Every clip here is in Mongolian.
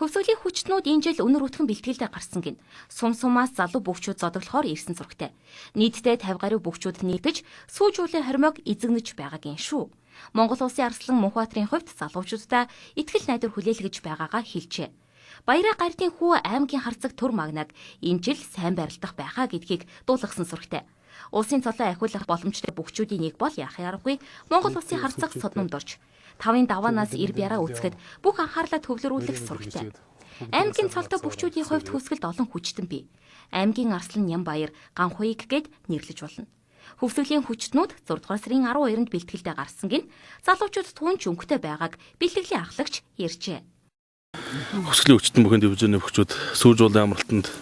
Хөвсгөлийн хүчтнүүд энэ жил өнөр өтгөн бэлтгэлдээ гарсан гин. Сум сумаас залуу бөхчүүд зодоглохоор ирсэн зурагтай. Нийтдээ 50 гаруй бөхчүүд нэгдэж сүүжүүлэн хормойг эзэгнэж байгаагийн шүү. Монгол улсын арслан Мөнхбаатарын хувьд залуучуудаа итгэл найдвар хүлээлгэж байгаагаа хэлжээ. Баяраа гардын хүү аймгийн харцаг төр магнаг энэ жил сайн барилдах байхаа гэдгийг дуулгасан сурагтай. Улсын цолоо ахиулах боломжтой бөхчүүдийн нэг бол яахын аргагүй Монгол улсын харцаг содномдорч тавын даваанаас ирб яраа үүсгэхэд бүх анхаарлаа төвлөрүүлэх сурагтай. Аймгийн цолтой бөхчүүдийн хувьд хөвсгөлд олон хүчтэн бий. Аймгийн арслан Нямбаяр Ганхуйг гэд нэрлэж болно. Хөвсгөлийн хүчтнүүд 6 дугаар сарын 12-нд бэлтгэлдээ гарсан гин залуучууд туунч өнгөтэй байгааг бэлтгэлийн ахлагч ярьжээ. Хөвсгөлийн хүчтэн бүхэн дивизионы бөхчүүд сүүжүүлэн амралтанд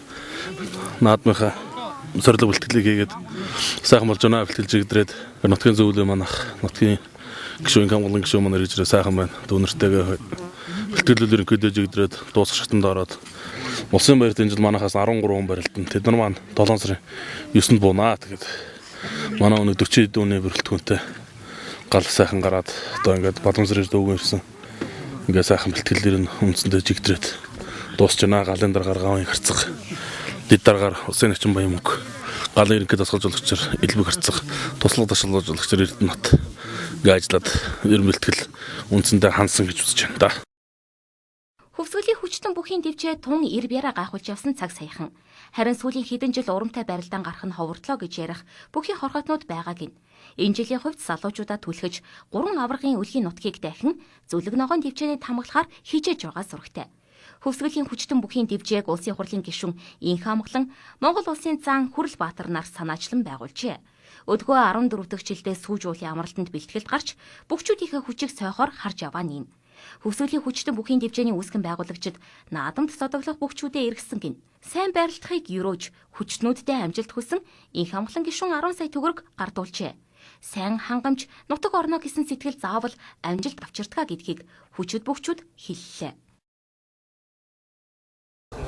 наадмынхаа сорилго бэлтгэлийг хийгээд сайхан болж байна. Бэлтгэлж игдрээд нутгийн зөвлөө манах нутгийн гишүүн хамгаалан гишүүн маань ирж ирээ сайхан байна. Дүүнэртэйгээ бэлтгэлүүд ерөнхийдөө жигдрээд дуусах шатанд ороод улсын баярт энэ жил манахаас 13 хүн барилдана. Тэд нар маань 7 сарын 9-нд буунаа. Тэгээд манай өнөө 40 хэдэн хүний бүрэлдэхүүнтэй гал сайхан гараад одоо ингээд Баламсрын дүүгэн ирсэн. Ингээд сайхан бэлтгэлээр нь үндсэндээ жигдрээд дуусч байна. Галын даргаар гавын харцаг дэд даргаар улсын начин баян мөнгө галын ерөнхий дасгалжуулагчаар элбэг харцаг туслах дасгалжуулагчаар Эрдэнэт ингээ ажиллаад ер нь бэлтгэл үндсэндээ хансан гэж үзэж байна да. Хөвсгөлийн хүчтэн бүхийн дэвжээ тун ирб яраа гайхуулж явсан цаг саяхан. Харин сүүлийн хэдэн жил урамтай барилдаан гарах нь ховордлоо гэж ярих бүхий хорхотнууд байгаа гин. Энэ жилийн хувьд залуучуудаа түлхэж 3 аваргын үлгийн нутгийг дахин зүлэг ногоон дэвжээний тамгалахаар хичээж байгаа сурагтай. Хөвсгөлийн хүчтэн бүхийн дэвжээг улсын хурлын гишүүн Инх Амгалан Монгол улсын зан Хүрэл Баатар нар санаачлан байгуулжээ. Өдгөө 14 дахь жилдээ сүүжүүлийн амралтанд бэлтгэлд гарч бөхчүүдийнхээ хүчийг сойхоор харж яваа нин. Хөвсгөлийн хүчтэн бүхийн дэвжээний үүсгэн байгуулагчид наадамд зодоглох бөхчүүдээ эргэсэн гин. Сайн барилдахыг ерөөж хүчтнүүддээ амжилт хүсэн Инх Амгалан гишүүн 10 сая төгрөг гардуулжээ. Сайн хангамж нутаг орно гэсэн сэтгэл заавал амжилт авчирдгаа гэдгийг хүчит бөхчүүд хэллээ.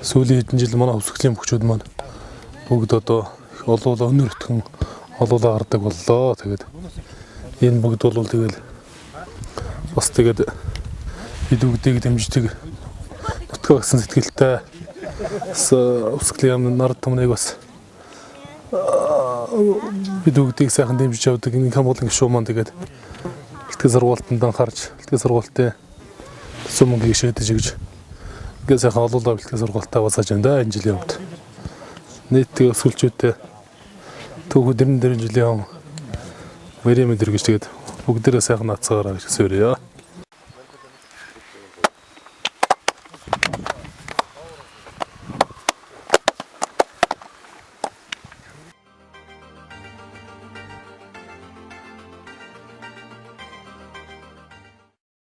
Сүүлийн хэдэн жил манай хөвсгөлийн бөхчүүд маань бүгд одоо их олуула өнөр өтгөн олуула гардаг боллоо. Тэгээд энэ бүгд бол тэгэл бас тэгээд хэд үгдийг дэмждэг нутгаа гэсэн сэтгэлтэй бас хөвсгөлийн яам нар томныг бас бид бүгдийг сайхан дэмжиж явдаг. Энэ хамгаалан гишүүн маань тэгээд бэлтгэл сургуультанд анхаарч бэлтгэл сургуультын төсөв мөнгийг шийдэж өгч ингээд сайхан олуулаа бэлтгэл сургуультаа басааж байна да энэ жилийн хувьд. Нийт тэгээ өсгөлчүүдтэй түүхүүд 94 жилийн он баярын мэдэр гэж тэгээд бүгдээрээ сайхан наацгаараа гэж хүсээрэй.